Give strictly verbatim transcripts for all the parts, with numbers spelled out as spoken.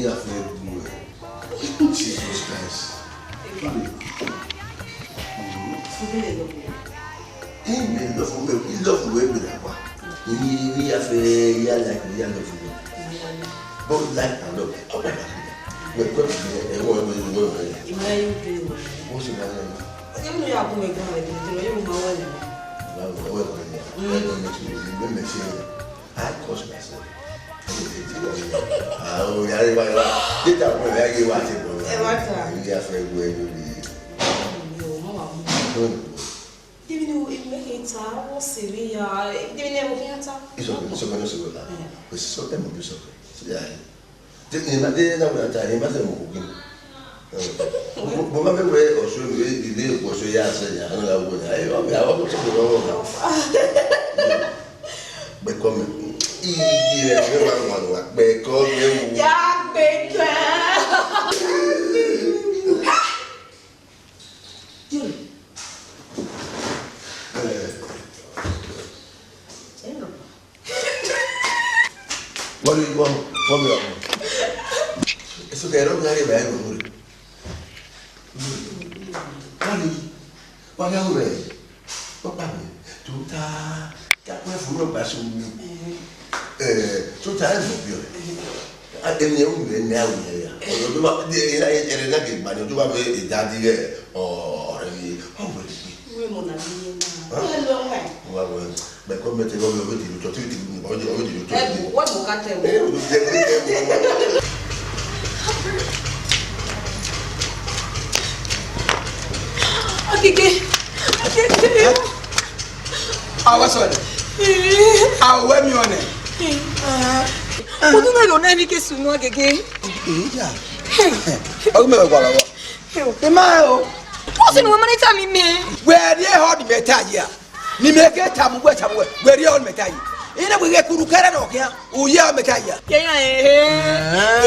Ya fe bu ẹ. Jesus Christ. Fudele love you. Ẹ love me, I love you, ẹ bẹrẹ wa. Ẹ ya fe, ya like, ya love you. Both like and love. Ọ bẹrẹ wa. Wẹ kọ ẹ wọ ẹ wọ ẹ wọ. Ima ya u de o. What's your name? Even though you are going to go, you know, you are going to. Wa wẹ wẹ wẹ. Wẹ wẹ me too. Me me too. I curse myself. Ah, oh, yeah, yeah, yeah. Later, when I get what I want. Ẹ wá ta. You have to go and do the. Yo, mama. Hmm. Even though it make it hard, what's the real? Even though we can't talk. It's okay, it's okay, it's okay. Yeah. But it's okay, it's okay. So, yeah. Ẹ na, ẹ na wẹ ata, ẹ ma sẹ mọ kugbe. Bọ ma vbe wẹ ọsọ ile ọsọ ya sẹ ya, ọ na wẹ na. Ẹ, ọ bẹ, ọ bẹ sọ pé ọ wọ. Gbẹkọ mẹ. Iye ẹ wa wa wa gbẹkọ mẹ wo. Ya gbẹkọ. What do you want? What do you want? It's okay, I don't care if I have a. Wani, wani aho rẹ, papa mi, tota, kakwe fun no gba so mi. Eh, tota e mo bi o. A, eni u le ne aho ya. Odo ba, de, ena, ena, ena ke ba ni, odo ba me, e daddy rẹ, ọ, ọrẹ mi, ọ wẹ. Uwẹ mọ na bi ye na. Huh? Hello, hi. Wa wẹ. Mẹ kọ mẹ te wẹ wẹ di otọ ti ti mu ba wẹ di otọ. Ẹ bu wẹ bu ka tẹ wẹ. Ẹ bu tẹ wẹ tẹ wẹ. Agege. Agege. Awa sọ ni. Awa mi ọnẹ. Mo tún náà yọ náà ní kí sùn náà gègé. Ìyá. Ọdún mẹ́wàá wà lọ́wọ́. Ẹ má o. Wọ́n sì ni wọ́n máa ń tà mí mi. Wẹ́ẹ̀rí ẹ̀họ́ ni mẹ́ta yìí à. Ni mẹ ke tamu wẹ, tamu wẹ, wẹ rhie ọmẹta yi. Ine wẹ ghe kuru kẹrẹ nọ khian, u ye ọmẹta yi a. Ke ya he.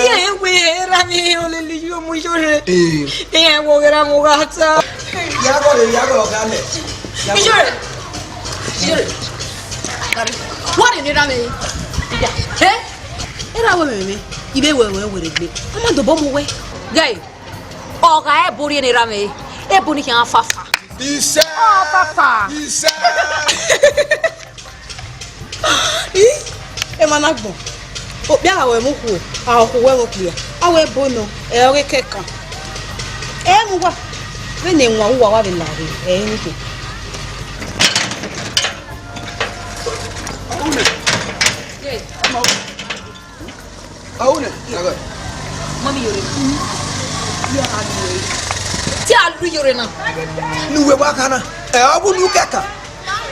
Iye we ra mi olele yo mu yo re. Eh. Iye wo ra mu gha ta. Ya go re, ya go ga le. Yo re. Yo re. Wa re ni ra mi. Ya. He? Era we me me. Ibe we we we re gbe. Ama do bo mu we. Gai. Ọ gha ẹbo rhie ne erha mwẹ, ẹbo ni khian fafa. Isẹ! Ọ fafa. Isẹ! Ih, emwa na gbọn. Okpia gha wẹ mu okhuo, a okhuo wẹ mu okpia. A wẹ ẹbo nọ, ẹ ọghe kẹkan. Ẹ mu uwa. Vbene ẹwaẹn uwa wa vbe la rre, ẹ i ni khin. Ọwọnẹ. Ọwọnẹ. Mami yore. Te a lu yore na. Ne uwẹ wa khana. Ẹ, ọ bu ne u kẹkan.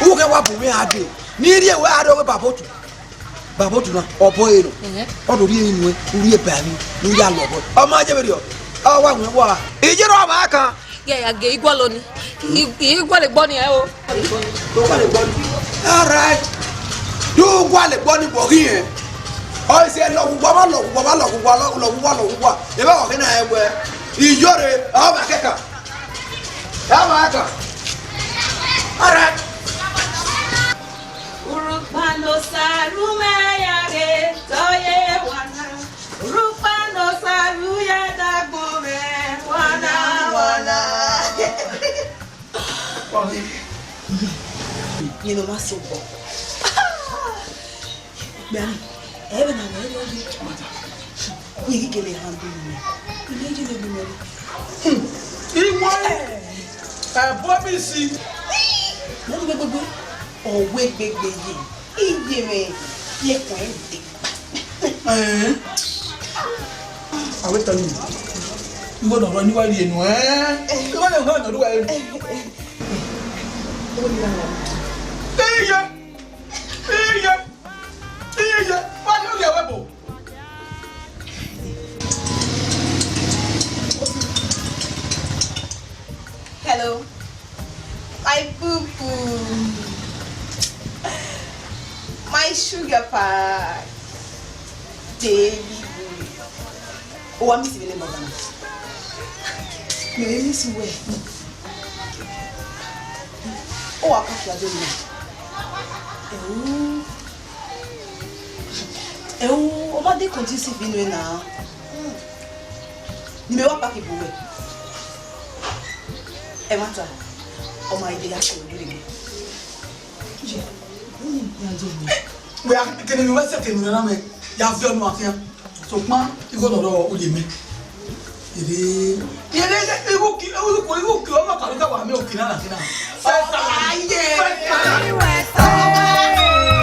U kẹ wa bu mwẹ a dee. Ne I rhie wẹ a rhie ọghe baba otu. Baba otu na, ọbọ ẹre nọ. Ẹhẹn. Ọ do rhie inu ẹ, u rhie ba emwi, ne u ya lọ ọbọ. Ọ ma je vberriọ. Ọ wa wẹ wa. Iye rọ ọmwa kan. Ghe ya ghe igualọ ni. I, igualọ egbọ ni ẹ o. Do gualọ egbọ ni. All right. Do gualọ egbọ ni vbe ọ ghi rẹn. Ọ sẹ lọghuwa, lọghuwa, lọghuwa, lọghuwa, lọghuwa. Ebe ọ ghi na ẹwẹ. Iyore, ọ ma kẹkan. Ọ ma kẹkan. All right. Urhukpa ne Osa ru mwẹ ya ghe, te ọ ye wana. Urhukpa ne Osa ru ya dagbọn mwẹ, wana, wana. Yẹn ne ọ ma sẹ obọ. Gbe a ni, ẹ vbe na wẹ, ẹ vbe ọ ye. Wẹ i gele handle mẹ. I ne je ne gbe mẹ. Hmm. Iwọ, ẹ, ẹbọ mi si. Mẹ ni gbegbe. Ọ wẹ gbegbe ye. Iye mwẹ, ye kọn ẹ de. Eh. Awe tell me. Iwọ nọ rọ ni wa rie nu, eh? Iwọ nọ rọ ni wa rie. Iye. Iye. Iye. Wa ni o rie wẹ bo. Hello. My boo boo. My sugar pie. Baby boo. Oh, I miss you, my baba. No, I miss you well. Oh, I can't do it. Oh. Ẹ o, ọ ma de conducive inu na. Ne imẹ wa pack bu wẹ. Ẹmwata, ọ ma ide ya sẹ odẹ mẹ. Ye, ya do mẹ. Wẹ a kene mi wẹ sẹ kene mi na mẹ. Ya viọ nu afian. Sokpan igho nọ rọ odẹ mẹ. Ere, ere, igho ki, igho ki, igho ki, ọ ma ka, ka wa mi oki na na kina. First salary. First salary. First salary.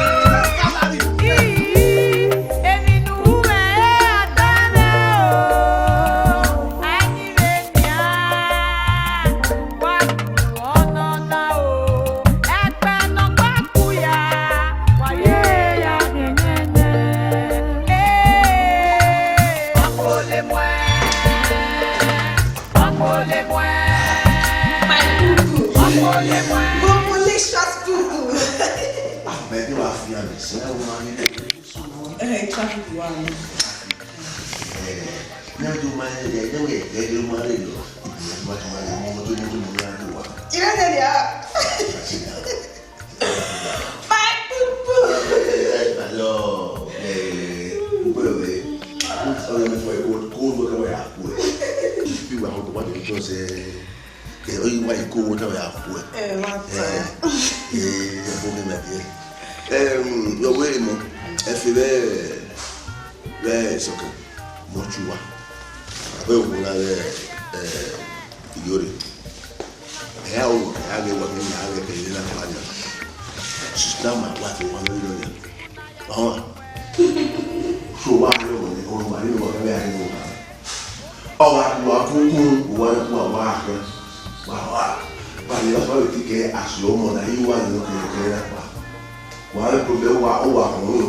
My poo-poo. Bobolicious poo-poo. Ah, mẹ de wa fi ami sẹ o ma ni le. Eh, traffic wa ni. Eh, ne do ma le, ne we ke do ma le lo. Ma ma ma mo to mo to mo na do wa. Ire de ya. My poo-poo. Hello. Eh, where we? Ọ̀rẹ́ mi fọ ikú, kó ló kẹ́ wọ́n yà kú ẹ̀. Bí wàá ọdún wà ní ọjọ́ ṣe, ẹ, ó yí wá ikú owó táwọn yà kú ẹ̀. Ẹ, wá ta. Ẹ, ẹ, ẹ, fún mi nàbí ẹ. Ẹ, um, lọ́wọ́ ẹ̀ mọ́, ẹ fi bẹ́ẹ̀, bẹ́ẹ̀ sọ̀kẹ̀, mọ́ ju wa. Àbẹ́ òun náà rẹ̀, ẹ, Iyore. Ẹ ya ru, ẹ ya ghe wa, ẹ ya ghe kẹ ire na kpa nia. Sista ma wa fi wa lórí lórí. Ọmọ. So wa lọ wọ ni, ọmọ wa ni wọ kẹ ya ni wọ. Ọ wa ku wa ku ku, wa ku wa wa kẹ. Wa wa. Wa ni wa so ti kẹ asi ọmọ na yi wa ni kẹ kẹ na pa. Wa ru problem wa, ọ wa kọ ro.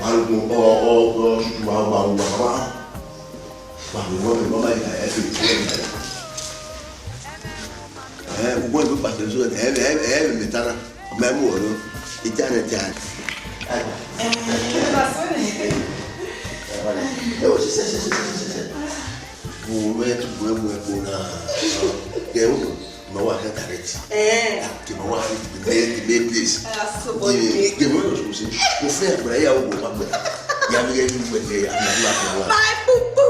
Wa ru ko ọ ọ ọ tutu wa wa wa wa. Wa ru wa wa wa ya ẹ fi. Eh, ugbo ebe pàṣẹ sọ ẹ ẹ ẹ ẹ mẹ tara. Mẹ mu ọrọ. Itana itana. Eh, that's it. Ẹ wọ́n ṣe ṣe ṣe ṣe ṣe ṣe. Mo mẹ tu mo mu ẹ kó na. Kẹ o. Ma wa kẹ direct. Eh. Ke ma wa fi the main, the main place. Ah, so body. Ke ma wa so se. Mo fẹ́ àgbà ya o ma gbe. Ya mi ye ni gbe ya ma wa ke wa. My poo-poo.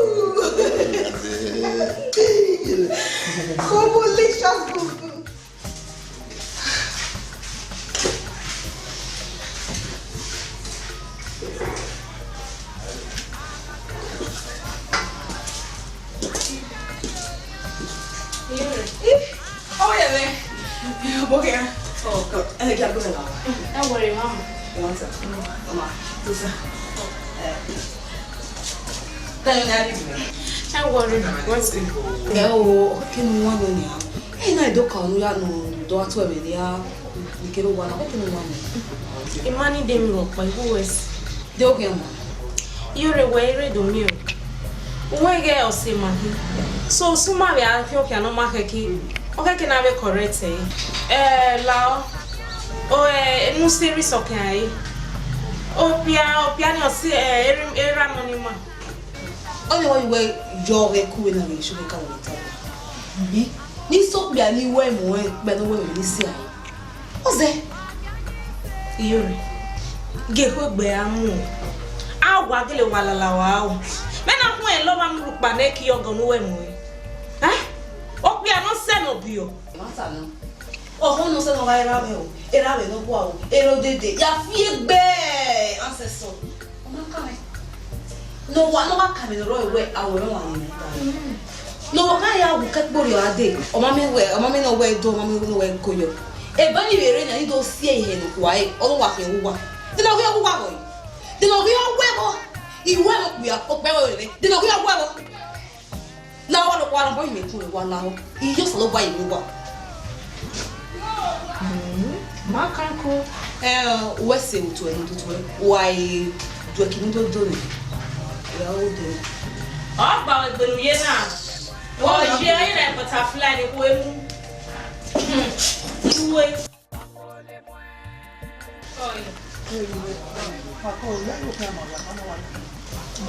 Bobolicious poo-poo. Ih, oh, yeah, man. Bokia. Oh, God. Eh, yeah, go ahead. Don't worry, Mama. You want some? Mama, do some. Eh. Don't worry. What's it? Eh, oh, okay, no one on ya. Eh, na do ka onu ya no do atu ebe ya. Ni kero wa na, okay, no one. Imani de mi ro pa ibu wes. De oke ma. Iyore wẹ ire do miẹn o. Uwẹ ghẹ ọse ma hi. So, suma vbe a khian khian ne ọ ma khẹke. Ọ khẹke na vbe correct ẹre. Eh, lao. O, eh, enu series ọkẹn ẹre. Okpia, okpia ni ọse, eh, erha nọ ni ma. Ọ ni wẹ yọ ghẹ ku vbe na vbe isu vbe ka vbe ta. Bi, ni so okpia ni wẹ mu ẹ, okpia ne ọ wẹ vbe ni si a. Ọ zẹ. Iyore, gie ekhue gbe a mu. A wa gele wa lala wa o. Mẹ na khuẹn lọ ma mu rhukpa ne ki ọgọ ne uwẹ mu ẹn. Eh? Okpia ne ọ sẹ ne ọ biọ. Mata na. Ọhọ ne ọ sẹ ne ọ gha erha mwẹ o, erha mwẹ ne ọ gua o, erha odede, ya fi egbe ancestor. Ọ ma kan mwẹ. Ne ọ wa, ne ọ wa kan mwẹ ne ọ rrọọ wẹ, a wẹ ọmwa ne mẹ ta. Ne ọ wa kan ya wu kẹkpo rriọ a dee, ọ ma mẹ wẹ, ọ ma mẹ ne ọ wẹ do, ọ ma mẹ ne ọ wẹ ko yọ. Ebe ni vbe rre nian, ni do si ẹre ihe ne okhuo ẹre, ọ wa khian uwa. De ne ọ ghi uwa vbọ? De ne ọ ghi uwa vbọ? I wẹ ne okpia, okpia vbe rre. De ne ọ ghi uwa vbọ? La wa lo wa lo bo ime kun wa la ho. Iyo Osanobua ye wa. Mm, ma kan ko. Eh, uwẹ se utu ẹ, utu ẹ. Wa e du ẹki ni do do ni. Ya o de. Ọ gba wẹ gbenu ye na. Ọ ye ẹ na butterfly ni ku emu. Hmm. Iwe.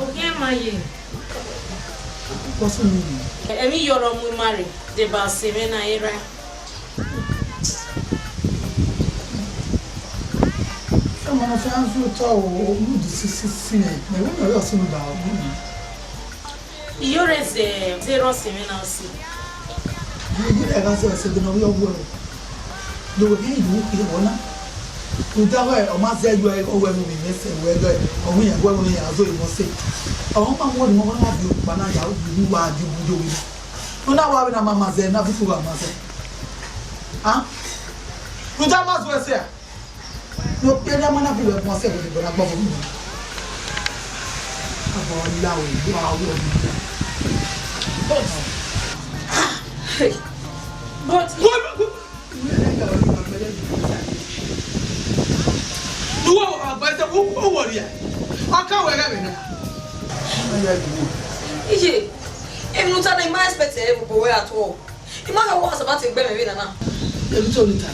Ogiẹn ma ye. Emwi yọrọ mu ima rre, deba ọse mwẹ na i ra. Ọmọ ne ọ fian fi otọ o, o mudu sisi nẹ, mẹ wẹ ne ọ rẹ ọse mwẹ ba ọghe mwẹ. Iyore zẹ zẹ rọ sẹ mwẹ na si. Iyore gha zẹ ẹse gbe ne ọ vbe ọghuẹ o. Do wẹ ghe iru kpirẹ vbọ na. Rhunmwuda wẹ ọ ma zẹ yọ ọghuẹ vbe ovbi mwẹ sẹ wẹ dọ, ọ wẹ iran wẹ iran zo emọ sẹ. Ọ ma mu ọnii, ọ na viọ okpia na ya, u wa di bu do wẹ. Nọ na wa vbe na ma ma zẹ, na vitu wa ma zẹ. Ah? Rhunmwuda ma zẹ ẹse a? No kpia ne a ma na bu wẹ guan sẹ vbe deba na gbọgbọ mu. Aba la o, wa wọ ni. But, but, but, Uwẹ agba ẹsẹ, u wọ rria. Ọ ka wẹ ghẹ vbe na. Iye, emwi ne u ta na, I ma expect ẹre vbe obọ ruẹ at all. I ma gha wẹ ọ sẹ ma te gbe mwẹ vbe nana. Emwi te ọnii ta.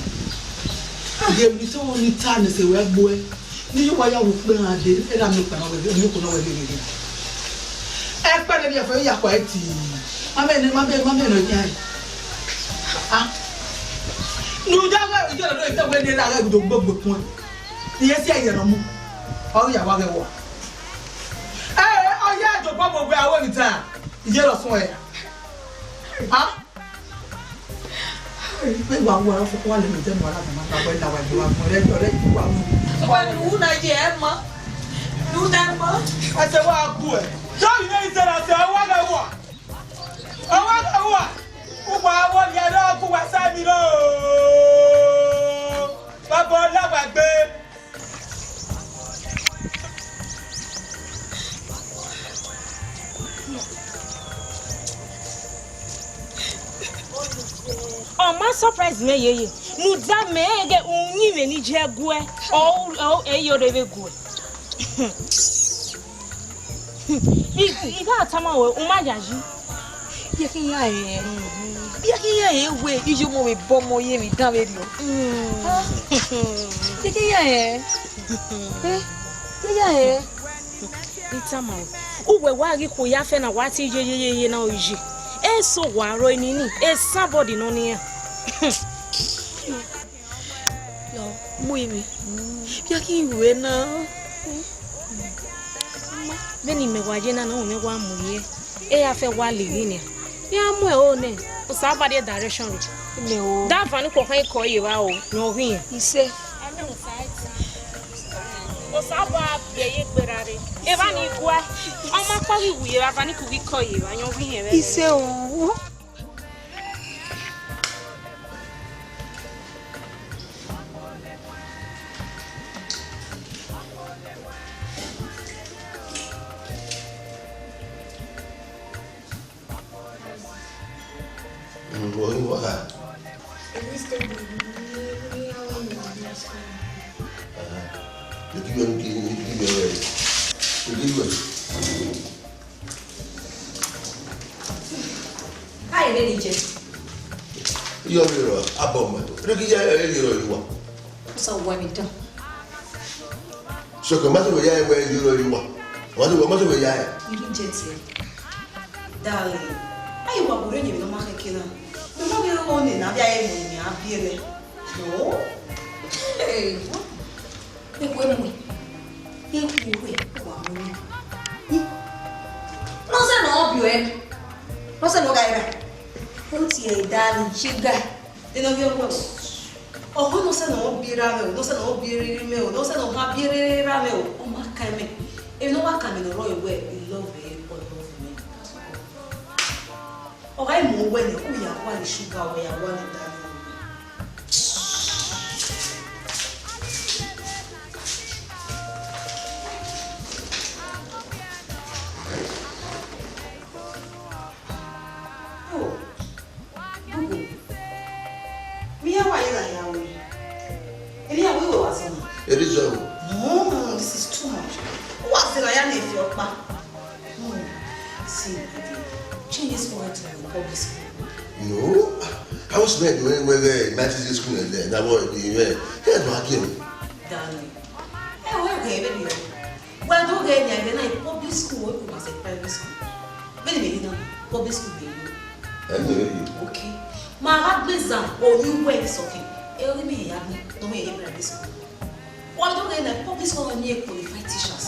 Emwi te ọnii ta ne ẹsẹ ruẹ gbe uẹ. Ne I ye uwa ya vbe ukpẹ na dee, erha miẹn okpia na wẹ, miẹn okhuo na wẹ vbe rere. Ẹkpẹ ne viẹ fẹ ya kua ẹti. Ma mẹ ne, ma mẹ, ma mẹ nọ yan. Ah. Ne u ya ghẹ, u ya nọ, u ya wẹ ne erha ghẹ gudo gbogbo kun. Iye si ẹyẹ nọ mu. Ọ ya wa ghẹ wọ. Ẹ, ọ ya jọ bọ gbogbo aro ni ta. Iye lọ sọn ẹ. Ah. Wẹ wa wu aro foko wa lẹ mẹ tẹ mu ara mẹ ma gba wẹ la wa gbe wa mu rẹ jọ rẹ ju wa mu. Wa nu na ye ẹ ma. Nu na ẹ ma. Ẹsẹ wa gu ẹ. Sọ yìí ní ìṣẹ̀lẹ̀ ẹsẹ̀ ọwọ́ rẹ wà. Ọwọ́ rẹ wà. Kú wa wọ ni ẹ lọ kú wa sá mi lọ. Bàbá ọlá wa gbé. Ọ ma surprise mẹ yeye, ne u da mẹ ẹghẹ uyinmwẹ ni jẹ guẹ, ọ, ọ, ẹ i yo rre vbe guẹ. I, I gha tama ruẹ, u ma yayi. Iye khin ya rẹn. Iye khin ya rẹn wẹ, iye ọmọ vbe bọ ọmọ ye emwi dan vberriọ. Iye khin ya rẹn. Eh, iye ya rẹn. I tama ruẹ, uwẹ wa ghi khuo ya fẹ na, wa te ye ye ye ye na, ọ ye. Eso wa rrọọ nini, esabọdi nọ nian. Lọ, mu imi. Bia khin wẹ na. Vbene imẹ wa ye na, na wẹ mẹ wa mu ye. E ya fẹ wa le ghi nian. Ya mu ẹre nẹ. Osanobua rhie direction rre. Mẹ o. Da van ni kọkhan ikọ ye evba o, ne ọ ghi rẹn. Ise. Osanobua biẹ ye gberra rre. Evba ni gua. Ọ ma kpa ghi wu ye evba, van ni ku ghi kọ ye evba, yọn ghi rẹn vbe. Ise o. Mm, what you want? Look you and give you a raise. Look you and Ka ere ni jẹ. Iyọ vbe rọ abọ ma, rẹ ghi ya ẹ, ẹ, ẹ, ẹ, ẹ, wa. Osa wa mi dan. Sọkẹ, ma sẹ wẹ ya ẹ, wẹ ẹ, ẹ, ẹ, wa. Ma sẹ wẹ, ma sẹ wẹ ya ẹ. Iru jẹ tiẹ. Darling, ayi wa bu re yẹn ne ọ ma khẹke na. Mẹ ma ghi rọ ne na bia ẹ ne a biẹ nẹ. No. Hey. Ekhue mu, ekhue wa mu. Nọ sẹ ne ọ biẹ ọe, nọ sẹ ne ọ gha ra. Ó tiẹ, darling, ṣe ga. Ena ọ ghi ọghuẹ o. Ọghe nọ sẹ ne ọ biẹ erha mwẹ o, nọ sẹ ne ọ biẹ erha mwẹ o, nọ sẹ ne ọ ha biẹ erha mwẹ o, ọ ma kan mẹ. Emwi ne ọ wa kan mẹ ne ọ rrọọ wẹ, I love her, ọ love me. Ọ gha mu wẹ nẹ, u ya wa ni sugar, wẹ ya wa ni da ni. Oh, Google. Mi ya wa ye la ya we. Eni ya we wa zọ na. It is so. No, no, no, this is too much. Wa zẹ na ya na efi ọkpa. Hmm. See, change this one to a public school. No, I was made when we were in nineteen school and then I was the way. Here's my game. Darling, ẹ wo ẹgbẹ ẹvẹ ni ọ. Wẹ do ghe nia, ẹvẹ na i public school, wẹ koma sẹ private school. Vbene mẹ ghi na, public school mẹ yo. Ẹ mẹ yo. Okay. Ma gha gbe zan, oyin wẹ ni sọkẹn. Ẹ, ọ ghi mẹ ya gbe, ne ọ mẹ ye private school. Wẹ do ghe na, public school ni qualified teachers.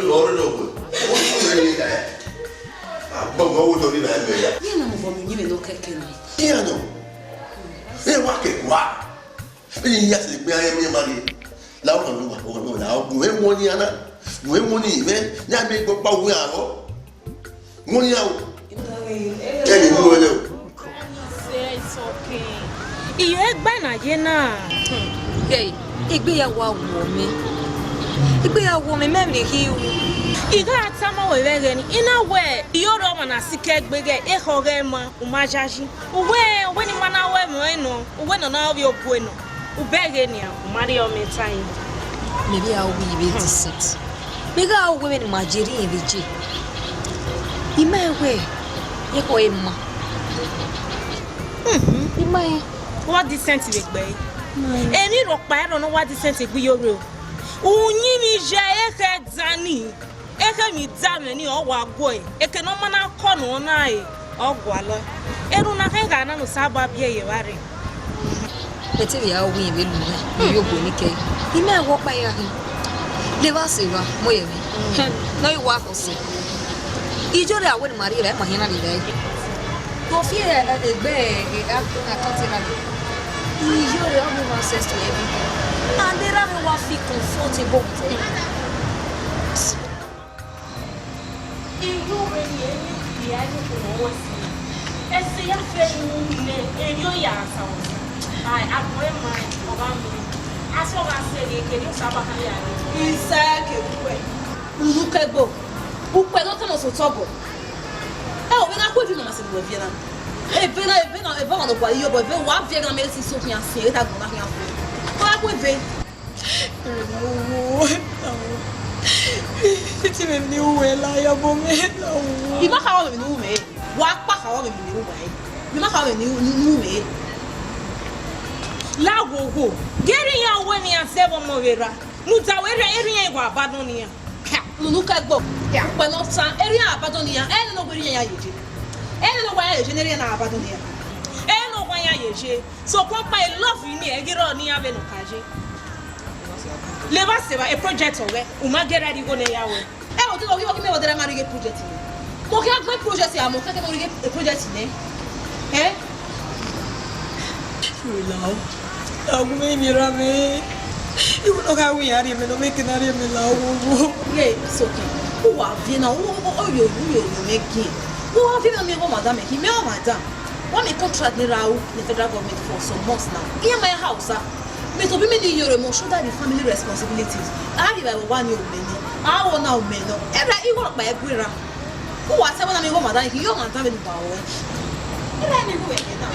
ọre, ọre nọ wẹ. Ọre nọ wẹ. Agbọmọ wo tọ ni na mẹ ya. Iran na mobọ miẹn uyinmwẹ ne ọ kẹkẹ na. Iran nọ. Ẹ wa kẹ kua. Ẹ ya sẹ gbe ayẹ miẹn ma rrie. La ọ kan lo wa, ọ kan lo wa, la ọ gun ẹ wọ ni ana. Gun ẹ wọ ni mẹ, ya mẹ gbọ pa wu ya rọ. Wọ ni ya o. Ẹ ni mu ẹlẹ o. He said it's okay. Iye egbe na ye na. Hey, igbe ya wa wọ mẹ. Igbe ya wọ mẹ, mẹ vbe ghi ru. I gha tama wẹ vbe ẹghẹ ni, I na wẹ, I yo rre ọmwa na sikẹ gbe ghẹ, ekhọe ghẹ ma, u ma yayi. Uwẹ, uwẹ ni ma na wẹ ẹmwẹ nọ, uwẹ nọ na ovbi ogue nọ, u bẹghe nian, u ma rhie ọmọ tae. Mẹ vbe a ru ivbi decent. Mẹ gha ru wẹ vbene ima ye rhie vbe je. I ma wẹ, ekhọe ma. Mhm. I ma rẹn. Wa decent vbe egbe ẹre. Emwi rhọkpa ẹre ne ọ wa decent egbe iyo rre o. Uyinmwẹ iye ekhọe dan ni, ekhọe emwi dan mwẹ ni ọ wa guẹ, eke ne ọ ma na kọ ne ọ na re, ọ gualọ. Erhunmwu na khẹ gha na ne Osanobua biẹ ye evba rre. Mẹ te vbe a ru ivbi lu mwẹ, ne I yo gbe ni kẹ. I ma wẹ ọkpa ya hin. Levba sẹ evba, mu ye mwẹ. Ne ọ i wa khọ sẹ. Iye rre a wẹ ne ima rhie evba, ma hiẹn na rhie evba. Don't fear, eh, egbe, eh, eh, ah, ah, can't say that. Iye rre, have access to everything. And they rather wa feel comfortable with it. Iye rre ni, eni ya ni ko wọ si. Ese ya fe nu ne, eni o ya sa wọ si. Ai, agbọn ma, ọ gha mi. Asọ gha sẹ ghe, kene Osanobua ya ni. Isa ke ukpẹ. Unu kẹgbo. Ukpẹ ne ọ tama sẹ otọ ọgọ. Ẹ, ovbi na khu evi ne ọ ma sẹ ne uwẹ viẹ na. Eve na, eve na, eve ọmwa ne ọ gua iyobọ, eve wa viẹ gha mẹ si so khian si, ere ta gbọn na khian fo. Ọ gha khu eve. Titi mẹ ni uwẹ la ya bọ mẹ la wo. I ma kha wẹ mẹ ni uwẹ. Wa kpa kha wẹ mẹ ni uwẹ. I ma kha wẹ mẹ ni uwẹ. La wo wo. Geri ya wẹ ni a zẹ vbe ọmọ vbe ra. Muda wẹ erriọ, erriọ iran wa badọ nian. Unu kẹgbo. Ukpẹ ne ọ ta, erriọ iran badọ nian, ẹ nene wẹ erriọ iran ya ye je. Ẹ nene wẹ ya ye je, ne erriọ iran na badọ nian. Ẹ nene wẹ ya ye je. Sokpan ọkpa, I love you ni, ẹ ghi rrọọ ne iran vbe ne ọ ka ye. Levba sẹ evba, e project ọghẹ, u ma gẹrẹ rhie igho nẹ ya wẹ. Ẹ, ọ ghi, ọ ghi, ọ ghi mẹ vbe ọ dẹrẹ ma rhie ighe project nẹ. Mẹ ọ khian gbe project ya, mẹ ọ khian kẹ mẹ rhie ighe project nẹ. Ẹ? Relax. Agu mwẹ miẹn erha mwẹ. Iwu ne ọ gha ru iran rhie mẹ ne ọ vbe ke na rhie mẹ la owowo. Ye, it's okay. Uwa viẹ na, u, u, u yo, u yo, yo mwẹ gie. Uwa viẹ na, mẹ ọmwa dan mẹ khin, mẹ ọmwa dan. Wa mẹ contract ne ra ru ne federal government for some months now. Iran ma ya hausa. Mẹ tobọ mẹ ni yo re mọ shoulder the family responsibilities. A rhie evbare vbe owa ni omẹ ni. A ru ọna omẹ nọ. Erha igho ọkpa ẹguẹ ra. Uwa sẹ vbọ na, mẹ igho ọmwa dan, I ghi yo ọmwa dan vbe ne uwa ruẹ. Erha mẹ igho vbe na.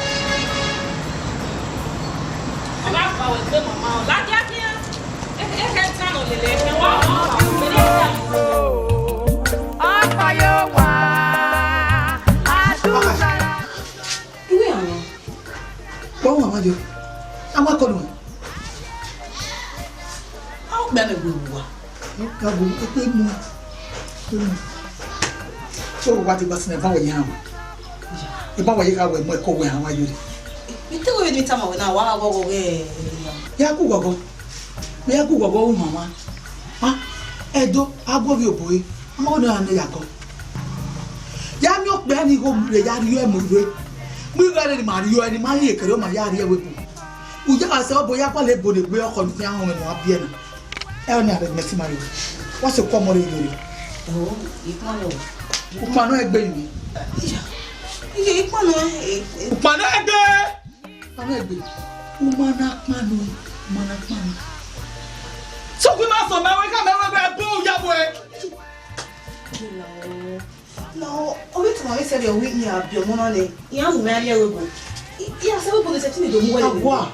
Ọ gha kpa wẹ gbe mama, ọ ladian khian. Ekhẹ tan nọ lele, ekhẹ wa wa wa. Ọkpa ye owa, a tu zara. Iwe àwọn. Wọ́n wà wájú. Àwọn akọni wọn. A ó gbẹ́ni gbogbo wa. Ẹ gbogbo pé mú. Tó o wá ti gba sinẹ, báwo yẹn àwọn? Ìbáwọ̀ yìí ká wẹ̀ mú ẹ̀kọ́ wẹ̀ àwọn ayọ̀rì. Ite wẹ vbe tama wẹ na, wa ghọghọ ghẹ. Ya ku ghọghọ. Ya ku ghọghọ, u mama. Ah, Ẹdo, agbọvbi oboe. Ama wẹ na ne ya gọ. Ya miẹn okpia ni igho mu rre, ya rhie mu rre. Mu igho ẹre ne ima rhie, ne ima rhie kẹre, ma ya rhie ẹvbo ebo. U ya gha sẹ ọbo ya gualọ ebo ne egbe ọkhọ ne iran họn mwẹ ne ọ biẹ na. Ẹ, ọnii a rẹ mẹ si ma yo. Wa sẹ okọ ọmọ rẹ yo rre. Oh, ikpọnọ. Ukpọn nọ egbe yi. Iya. Iye ikpọnọ, eh, eh. Ukpọn nọ egbe. Ukpọn nọ egbe. U ma na kpannọ, u ma na kpannọ. Sọkun ma sọ mẹ wẹ ka mẹ wẹ wẹ bo ya wẹ. No, ọ vbe tama vbe sẹrriọ wẹ iran biẹ ọmọ na nẹ, iran mu mwẹ a rhie ẹvbo ebo. I, iran sẹ ẹvbo ebo ne sẹtin do mu wẹ lele. Awa,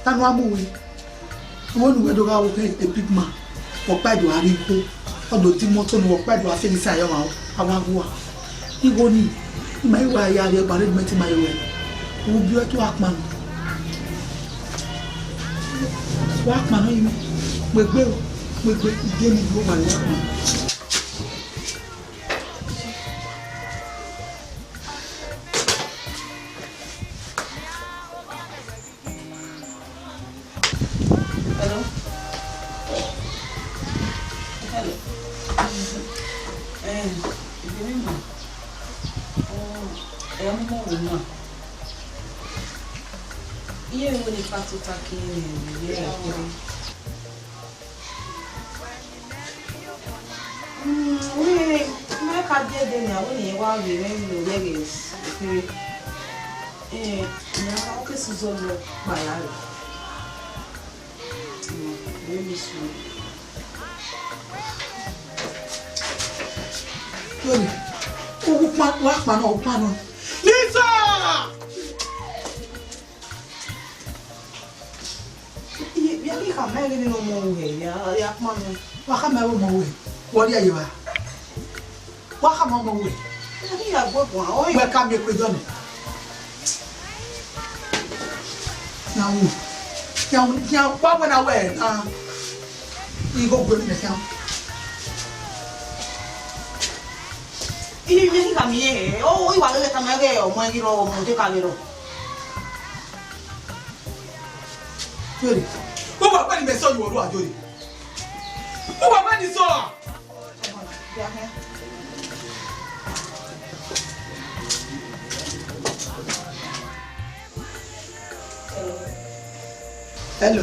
ta ne a mu wẹ? Wẹ ne uwẹ do gha wẹ a big man, wẹ ọkpa do gha rhie igho, ọ do di imoto ne wẹ ọkpa do gha fẹn ne isan ye ọmwa, a wa gua. Igho ni, ima i wa ya rhie gba arrangement ima ye wẹ. U biẹ ọtu akpan nọ. Wa kpan nọ yi mwẹ. Mu egbe o, mu egbe, ide ni igho wa wa kpan. Hello? Hello? Eh, ibe mwẹ ma. Oh, eh, ọmọ mwẹ ma. Iye mwẹ ni patu taki, eh, iye ẹkẹrẹ. Mm, wẹ, mẹ ka biẹ ẹdẹ nia, wẹ ne irẹn wa vbe mwẹ vbe ovbi ẹghẹ ekherhe. Eh, nia, ọ ke sẹ uzọ lọ kpaya rẹ. Mm, wẹ miss you. Sorry. Ukpọn, wa kpannọ, u kpannọ. Lisa! Iye, iye, I khama ẹre ne ọmọ ruẹ, ya, ya kpannọ. Wa khama ẹre ọmọ ruẹ, wẹ ọ rhie ye evba. Wa khama ọmọ ruẹ. Iye, I ya gbe guan, ọ wẹ ka miẹn ekpe dọnọ. Yan wu, yan wu, yan wa wẹ na wẹ na. Igho gbe mẹ khian. Iye, iye, I khama ẹre, ọ, I wa lele tama ẹre ọmọ ẹre rọ, ọmọ te ka vbe rọ. Jori. Uwa wẹ ni mẹ sọ yuọ ru a, Jori. Uwa wẹ ni sọ a. Hello.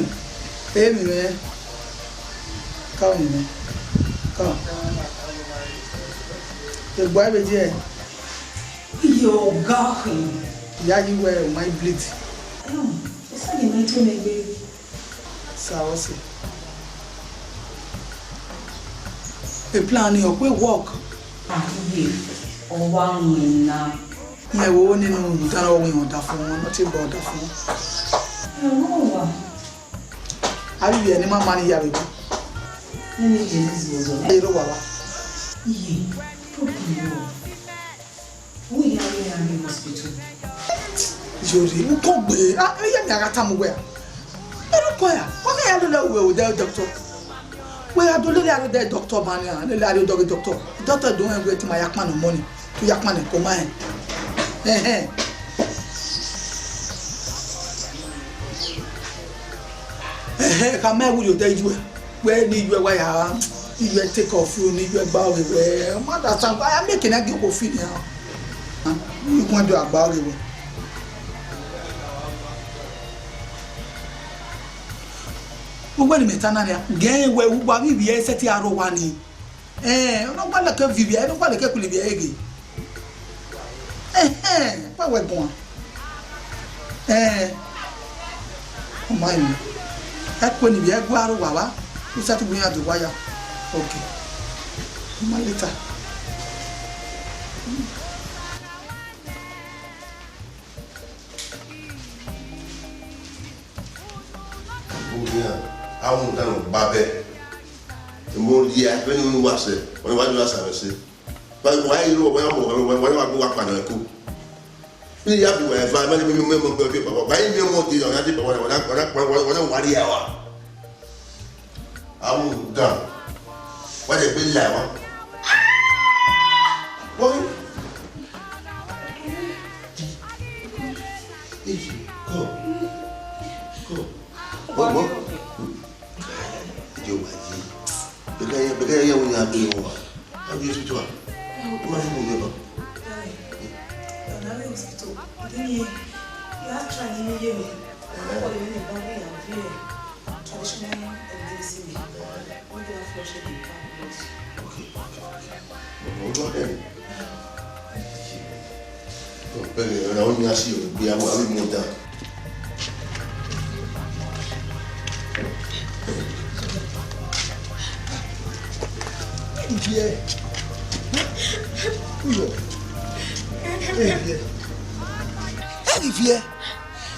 Emi mwẹ. Come in. Come. Egbe vbe die. Iye ọga khin. Ya yi wẹ u ma i bleed. Esa ye mẹ to mẹ gbe. Sa ọ sẹ. E plan ni ọ kpe work. Iye, ọ wa winna. Mẹ wo nene unu dan ọ win ọdafọn, ọ te bọ ọdafọn. Ẹ wọ wa. Avbe ivbi ẹre ne ima ma ni ya vbe ebo. Nene ye ni zi ọzọ. Ero wa wa. Iye, problem. Wẹ ya rre iran ni hospital. Jori, u kọn gbe. Ah, iye mẹ a gha tama uwẹ a. Erha ukọ ya, wa gha ya lele uwẹ odẹ doctor. Wẹ ya do lele aro odẹ doctor ma nia, lele aro odẹ doctor. Doctor do rẹn wẹ te ima ya kpannọ ọmọ ni, te u ya kpannọ ẹko ma rẹn. Ẹhẹn. Ẹhẹn, khama ẹvbo ye odẹ iyuẹ. Wẹ ne iyuẹ wa ya, iyuẹ take off you, ne iyuẹ gba ọghe wẹ. Ma da san, a ya make ne a gie okhuo fi nia. Ikun do a gba ọghe wẹ. Uwẹ ne imẹ ta na nia, gẹn wẹ uwa vbe ivbi ẹre sẹtin aro owa ni. Ẹn, ọ na wa leke viọ ivbi ẹre, ọ na wa leke kpulu ivbi ẹre ghe. Ẹhẹn, wa wẹ guan. Ẹn, ọ ma emwi. Ẹ kue ne ivbi ẹre gu aro owa vba, u sẹtin bu iran do owa ya. Okay. Ọ ma later. Uyan, a mu dan nọ gba bẹ. Mo rhie vbene unu wa sẹ, wẹ wa do sa vbe sẹ. Wa wa i ro, wa mo, wa wa wa gbe wa kpa nọ ẹko. Ni ya bi wa eva, ma ni mi mi mo mo bi baba. Wa i mi mo di, ya di baba, wa wa wa wa wa wa rhie wa. A mu dan. Wa de gbe la wa. Wa. Easy. Go. Go. Go, go. Yo, wa yi. Bẹgẹ, bẹgẹ ya wẹ ya do wa. A bi hospital a? Ima fi mu yọ nọ. Ọna rre hospital. Deni ya try ni mi ye mi. Ọkọ yọ ni ba we ya vi traditional medicine. Wọ́n ti wá flush the blood. Okay, okay, okay. Mo gbọ́ bẹ́ẹ̀. Bẹ́ẹ̀ ni, ọ̀rọ̀ àwọn ènìyàn sì rò pé àwọn àwọn ènìyàn dá. Ìdí ẹ̀. Ìyọ̀. Ìdí ẹ̀. Ìdí ẹ̀.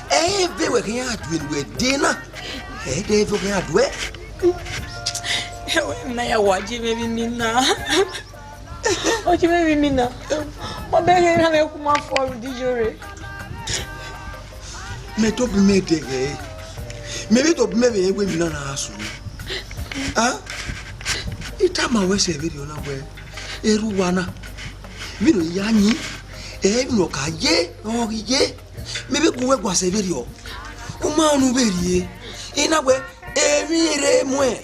Ẹ vbe wẹ khian due ne uwẹ dee na. Ẹ de vbe khian due. Ẹwẹ na ya wa je vbe mi na. Ọ je vbe mi na. Ọ bẹ ghe na vbe ku ma fọ ru di yo re. Mẹ tobọ mẹ dẹghẹ. Mẹ vbe tobọ mẹ vbe wẹ mi na na sunu. A? I tama wẹ sẹ vberriọ na wẹ, erha uwa na, vbene ọ ya yin, ẹ, vbene ọ ka ye, ọ ghi ye. Mẹ vbe gu wẹ gua sẹ vberriọ. U ma rẹn unu vberriọ. I na wẹ, emwi rre muẹn.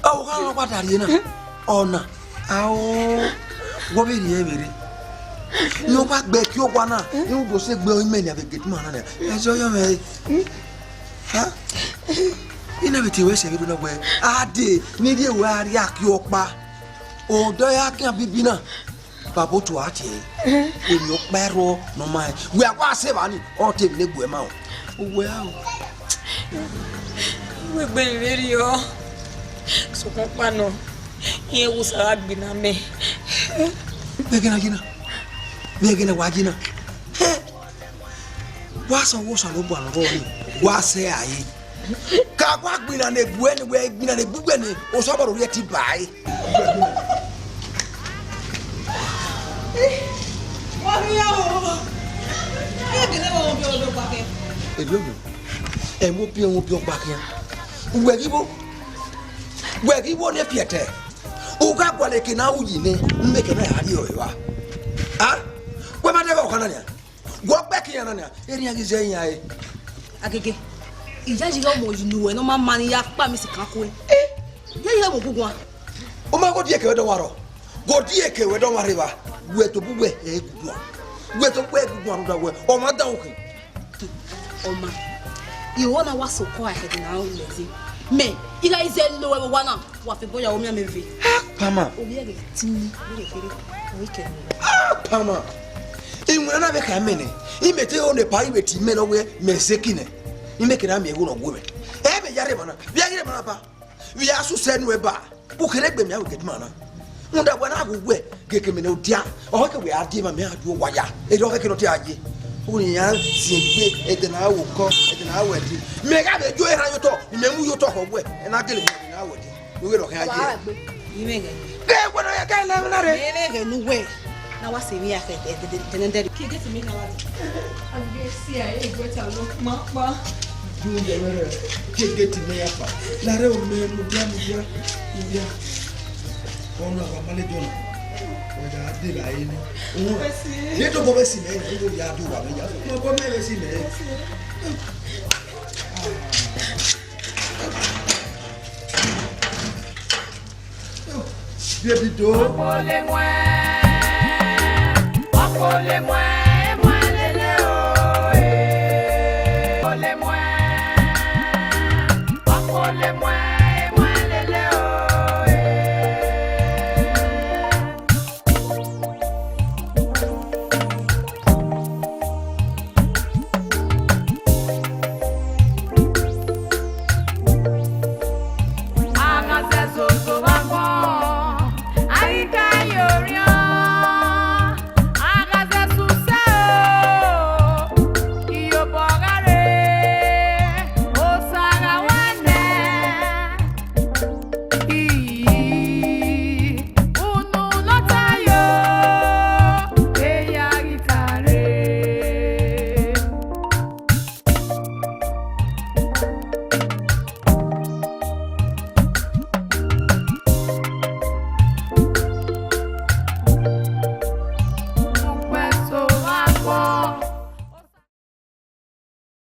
Ọ gha rọgba da rrie na, ọna, ao, wọ vbe rhie vbe rre. Irẹn ọ gha gbe ẹki owa na, irẹn u do sẹ egbe ọnrẹn imẹ nia vbe gate man na nia. Ẹ zẹ ọyọ mwẹ re. Ha? I na vbe tie ruẹ sẹ vbe do na wẹ, a dee ne I rhie ruẹ a rrie aki ọkpa. Odọ ya khian bibi na. Baba otu a tie ẹre, emwi ọkpa ẹrọ ne ọ ma rẹn. Wẹ a wa sẹ evba ni, ọ te emwi ne gbuẹ ma o. Uwẹ a o. Wẹ gbe vberriọ. Sokpan ọkpa nọ, irẹn wo sa gha gbinna mẹ. Vbe ẹghẹ na ye na? Vbe ẹghẹ na wa ye na? Hẹ! Wa sẹ ọghe Osanobua ne ọ rrọọ ni, wa sẹ rae. Ka wa gbinna ne egbuẹ ne, wẹ gbinna ne egbugbẹ ne, Osanobua rhie ẹtin ba ẹre. Wa ghi ya o. Ẹ gele vbe obiẹ ọkpa khian. Erriọ, ẹ mu obiẹ, mu obiẹ ọkpa khian. Wẹ ghi vbo? Wẹ ghi vbo ne fiẹtẹ? U gha gualọ eke ne a ru yi nẹ, ne imẹ ke na ya rrie ọre evba. A? Wẹ ma dẹghe ọkhan na nian? Wẹ ọ kpẹki iran na nian, erriọ iran ghi zẹ iran re. Agege, iyayi ghe ọmọ yi ne uwẹ ne ọ ma ma ne I ya kpa emwi sikan kue. Iyayi ghe ọmọ guguan. U ma ghe odieke wẹ dọnmwa rrọọ, ghe odieke wẹ dọnmwa rre evba, wẹ tobọ uwẹ ẹ guguan. Wẹ tobọ uwẹ ẹ guguan rhunmwuda wẹ ọ ma dan ukhin. Ọ ma, I ho na wa sokọ a ẹdẹ ne a ru mẹ zẹ. Mẹ, I gha zẹ lo ruẹ vbe owa na, wa fẹ obọ ya, u miẹn mẹ ve. Apama. Ovbi ẹghẹ tin, ovbi ẹghẹ kherhe, ọ i kẹ nẹ. Apama. Iwinna na vbe kha mẹ nẹ, imẹ te ho ne pa, imẹ te imẹ nọ wẹ mẹ zẹ eki nẹ. Imẹ ke na miẹn igho ne ọ wu mwẹ. Ẹ mẹ ya rre emwa na, vbe a ghi rre emwa na ba? Vbe a susẹ nuẹn ba? U kherhe egbe mẹ a wẹ gate man na. Rhunmwuda wẹ na ghe uwẹ ghe ke mẹ ne ọ dia, ọ khẹke wẹ a die emwa mẹ a du owa ya. Erriọ ọ khẹke ne ọ te a ye. Ọni iran ziengbe, ẹdẹ na ru okọ, ẹdẹ na ru ẹdin. Mẹ gha vbe yo erhan ye otọ, mẹ mu ye otọ khọ wẹ, ẹ na gele mẹ ẹdẹ na ru ẹdin. Vbe uwẹ rọ khian ye. Wa gbe, imẹ ghẹ. Ke wẹ nọ ya ke na na re. Mẹ vbe ghẹ ne uwẹ. Na wa sẹ emwi ya khẹ tẹnẹdẹrẹ. Ke gate mẹ na wa. A gbe si a e gbe ta lo ma pa. Ju de mere. Ke gate mẹ ya pa. La re o mẹ mu dia mu dia. Mu dia. Ọna wa ma le jọ na. Wẹ da de la ene. O. Ye to go be si mẹ, e go ya do wa mẹ ya. Mo go mẹ be si mẹ. Baby do. Ọkọ le mu ẹ, ọkọ le mu